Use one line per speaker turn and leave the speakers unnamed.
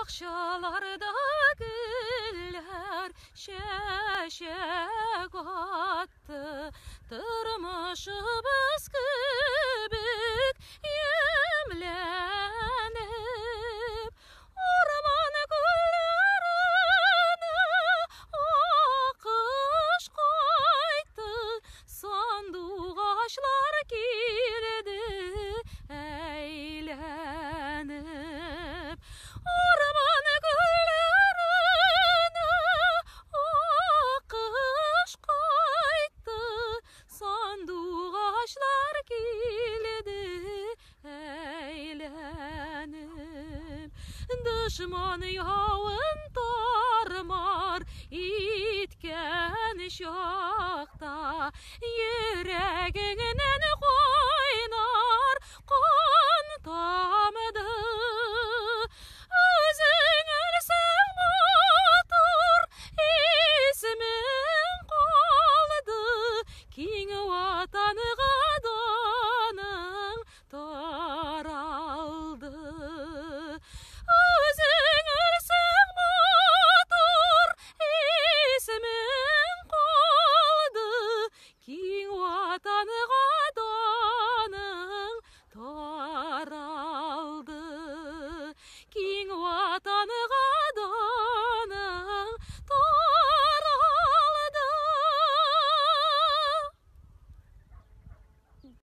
Бакчаларда гөлләр чәчәк атты, тормышыбыз кебек ямьләнеп. Урман күлләренә акыш кайтты, сандугачлар килде әйләнеп. Урман гөлләренә акыш кайтты, сандугачлар килде әйләнеп. Дошман явын тармар иткән чакта, йөрәгеңнән кайнар кан тамды. Үзең үлсәң, матур исемең калды, киң ватанга даның таралды. Үзең үлсәң, матур исемең калды, киң ватанга даның таралды. Киң